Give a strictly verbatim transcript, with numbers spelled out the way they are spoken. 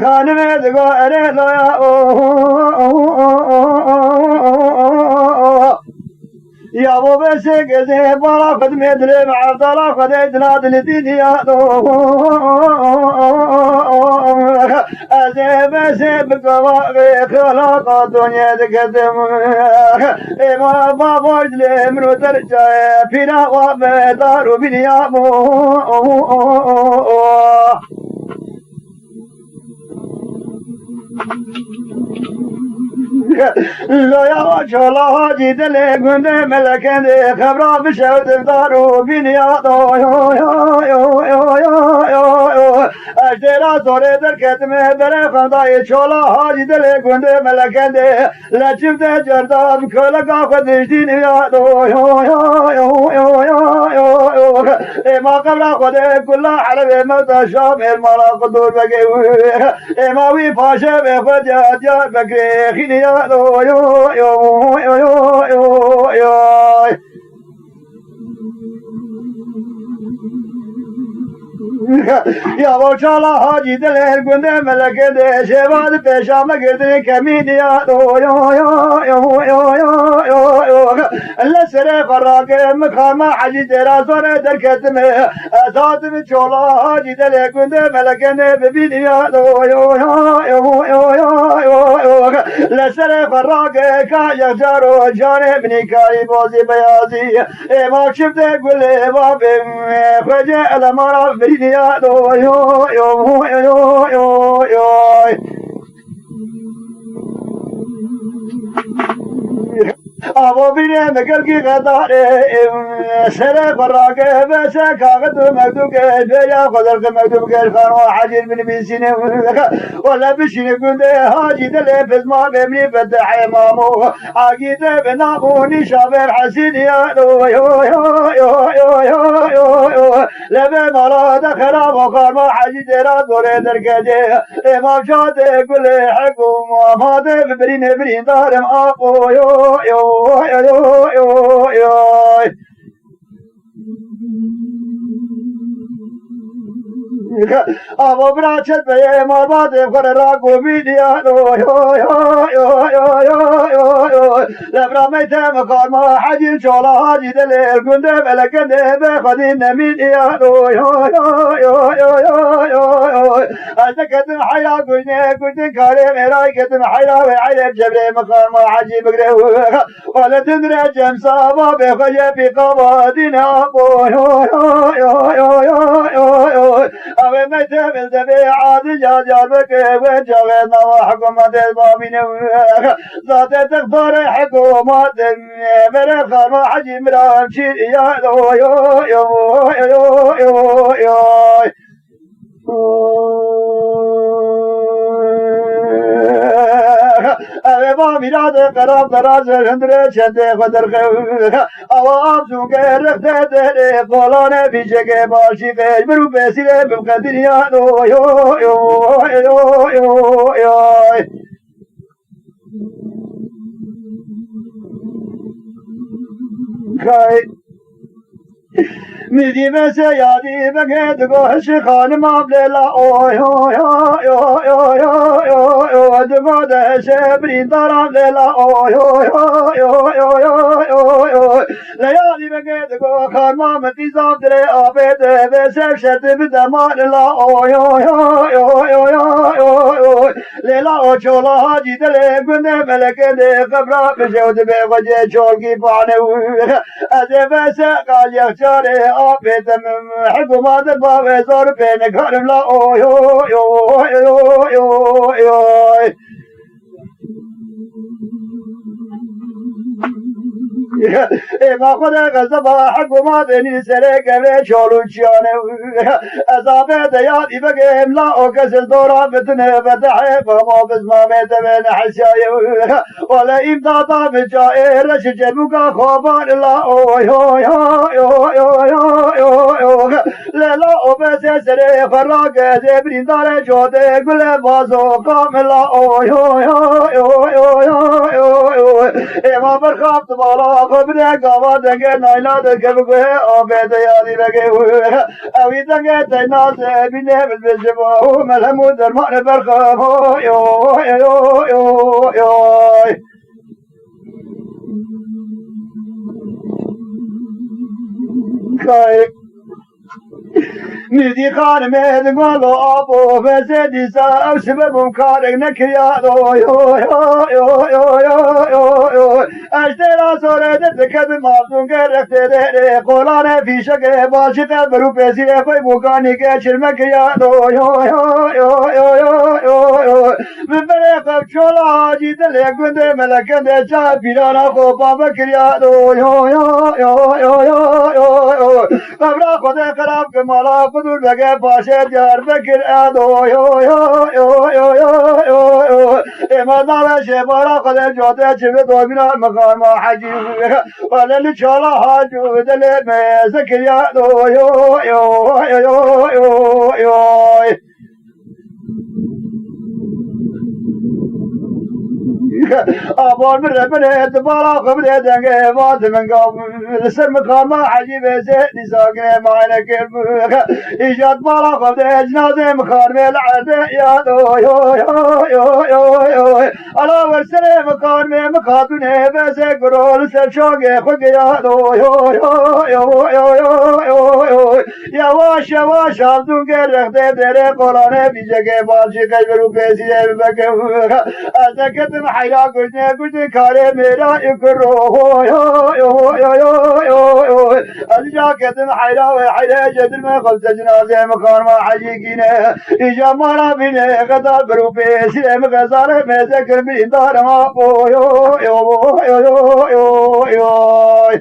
Xanimê digo erê laya o. Ya bo besê gezê bala xwe dimê dilê me evdala xwe de dila dilî dîniya do. Ez ê besê bikava vê xiyala qatonyê diketim. Êma bavoj dilê min û derçayê pîra wa me dar û bîniya bo. Loya çola hacî dilê gundê melekendê xebra bişewdim dar û bîniya do. Yo, yo, yo. Ez dêra zorê derketime derê xwendayê çola hacî dilê gundê melekendê. Leçim de cerda bi köleka xwe dijdîn ya do. Êma qebra xwe de kula erebê mewta şam êr mala xwe dor veke. Êma wî paşe ve xwe diya diyar bekirê xînî ya do. Ya bo çala hacî dilê gundê melekê de şêva di pêşa me girtin kemî diya do. Li serê xwe rake min xanma hecî dêra zorê derketime. Ez hatim çola hacî dilê gundê melekê de bibîn ya do. Li serê xwe rake ka yexcar û canê minî karî bozî beyazî. Êma çifte gulê va bê xwecê elemara birîniya do. Yo, yo, yo, yo, yo. Avo bîne me gelkî xedarê. Serê xwe rake ve se kaxit û mekdûke bêya xwe derxe mekdûb gel xanwa hecîr binivîsîne. Wele bişîne gundê hacî dilê pizma bê minî fetihê mamo. Agî de bi nav û nîşa ber hesîdiya do. Yo, yo, yo, yo, yo, yo, yo. Lebe mala de xerab û xarma hecî dêra zorê derkece. Êma şade gulê hek û mama de bi birînê birîndarim apo. Yo, yo, yo, yo, yo, yo. Ava bira çet beye malbatê xwe re ra komîdiya do. Yo, yo, yo, yo, yo, yo, yo. Levra meyte mi karma hecî çola hacî de lêl gundê melekendê be xwedî nemîdiya do. Yo, yo, yo, yo, yo, yo, yo. Ez neketim heyra gundê gundê karê mêray ketim heyra ve eylem cebrê mi karma hecî bigre. Wele din re cem sava bê xwe ye pîqava dîne apo. Yo, yo, yo. Avê me tevil devê adil ya Diyarbekir ve çaxê nava hikûmetê babîne. Zate textarê hikûmetê mere xarma hecî miran çî ya do. Yo, yo, yo, yo, yo. Ev ê va mîradê qeram qeraz e, hundirê çendê xwe derxew. Awa av zûke rexte derê, kolane bîceke başî qêj, bir û pesîrê bim qediriya do. Yo, yo, yo, yo, yo. Kay. Mizî mese yadî bege digo hişi xanimam lêla oy oy oy oy oy oy oy oy oy digo de hişe birîndaram lêla oy oy oy oy oy oy oy oy oy. Le yadî bege digo xanma min qîzam dilê abê de ve sev şerti bi dema lêla oy oy oy oy oy oy oy oy. Lêla o çola hacî dilê gundê melekê de xebra bije û dibe xwecê çolkî pane û. Ez ê vese qalyex çarê apê te min hikûma de bavê zor pê nikarim la oy oy oy oy oy oy oy. Êma xwe de xezeba hikûma denî serê kevê çol û çiyane. Ez abe de yadî bigêm la o kesil dora bitine ve de hê bamo bizmamê devê nehesyaye. Wele îmdada bi caê reşi cebûka xwe bar la oy oy oy oy oy oy oy oy. Lê la o besê serê xwe rake zê birîndarê codê gule vazo kamila oy oy oy oy oy oy oy oy. Êma berxaft bala Xwe bide gava dengê nayla de kevik wê, avê de yadî vegê wê. Ewî dengê teyna de bîne bilbêje bo, melhem û dermanê berxem. Oy, oy, oy, oy, oy. Kay. Nîdî xanimê di golo apo veze dîsa ew sibe bûm karek nekiriya. Oy, oy, oy, oy, oy, oy, oy, oy. Ez têra zorê de dikedim ardûn gerek tê derê. Qolanê fîşekê başî qe bir û pêsîrê xwe bûkanî ke çirme kiriya. Oy, oy, oy, oy, oy, oy, oy, oy. Min berê xwe çola hacî dilê gundê melekendê çay pîrana xwe bavekiriya. Oy, oy, oy, oy, oy, oy, oy, oy. Qebra Xwedê xerab ke mala Xwedûr Begê paşê Diyarbekir ed. Oy, oy, oy, oy, oy, oy, oy, oy. Êma navê jêbara Xwedê cote çi bi domîna mixarma hecî. Wele li çala hacû dilê me zekiriya. Oy, oy, oy, oy, oy, oy, oy. Abor min re bine, di bala xwe bide dengê va di min gav. Li ser min xama hecî bêze, dîsa gine mane kir. Îjad bala xwe bide, cinazê min xanimê li erdê ya. Oy, oy, oy, oy, oy, oy. Ala wer serê min xanimê min xatûnê bêze guro, li ser çangê xwe giya. Oy, oy, oy, oy, oy, oy, oy, oy. Yavaş yavaş aldûn gerek de derê qolanê bîcekê balcî qeybir û pêzîrê bibeke. Ez de ketim heyra gurtê gurtê karê mêra ikiro. Oy, oy, oy, oy, oy, oy, oy. Ez ca ketim heyra ve heyra cedir me xemse cinazê mi karma hecî kîne. Îca mara bîne qedar bir û pêzîrê mi xezare mêze kir birîndar ma. Oy, oy, oy, oy, oy, oy, oy.